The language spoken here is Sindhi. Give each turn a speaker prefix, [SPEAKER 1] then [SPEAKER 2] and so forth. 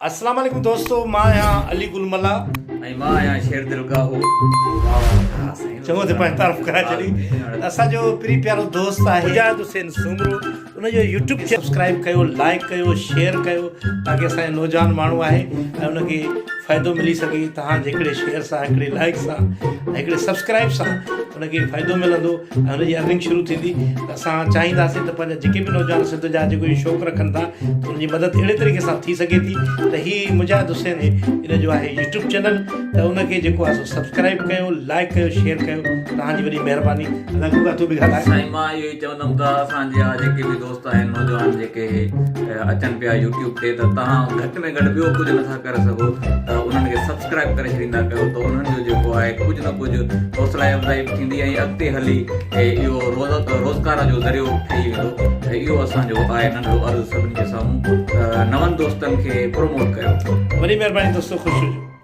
[SPEAKER 1] اسلام عليڪم دوستو مان آهيان علي گل ملاح
[SPEAKER 2] ۽ مان آهيان شير دل گاهو.
[SPEAKER 1] واھ واھ چڱو ٿيو پنهنجو تعارف ڪرائي ڇڏي اسان جو پرين پيارو دوست آهي مجاهد حسين سومرو ان جو يوٽيوب چينل سبسڪرائب ڪيو لائڪ ڪيو شيئر ڪيو تاڪي اسان جو نوجوان ماڻهو آهي ۽ ان کي فائدو ملي سگهي توهان جي هڪڙي شيئر سان هڪڙي لائڪ سان ۽ هڪڙي سبسڪرائب سان ان کي فائدو ملندو ۽ ان جي ارننگ شروع ٿيندي ته اسان چاهينداسين ته پنهنجا جيڪي به نوجوان سنڌ جا جيڪو هي شوق رکن ٿا ته ان جي مدد اهڙي طريقي سان ٿي سگهي ٿي ته هي مجاهد حسين ان جو آهي يوٽيوب چينل ته ان کي جيڪو آهي سو سبسڪرائب ڪيو لائڪ ڪيو شيئر ڪيو توهان جي وڏي مهرباني ادا گوگا تون به ڳالهاء.
[SPEAKER 2] سائين مان اهو ئي چوندم ته اسان جا جيڪي به دوست آهن نوجوان جيڪي اچن پيا يوٽيوب تي ته توهان گهٽ ۾ گهٽ ٻيو ڪجهه نٿا ڪري سگهو ته انهن کي سبسڪرائب ڪري ڇڏيندا ڪيو ته انهن جو جيڪو آهي ڪجهه نه ڪجهه حوصلا افزائي به ٿيندي ۽ اڳتي هلي اهو روزگار جو ذريعو ٺهي ويندو ته اهو اسان جو آهي ننڍڙو عرض سڀني جي سامهون ته نون دوستن کي پروموٽ ڪيو.
[SPEAKER 1] وڏي مهرباني دوستو خوش هجو.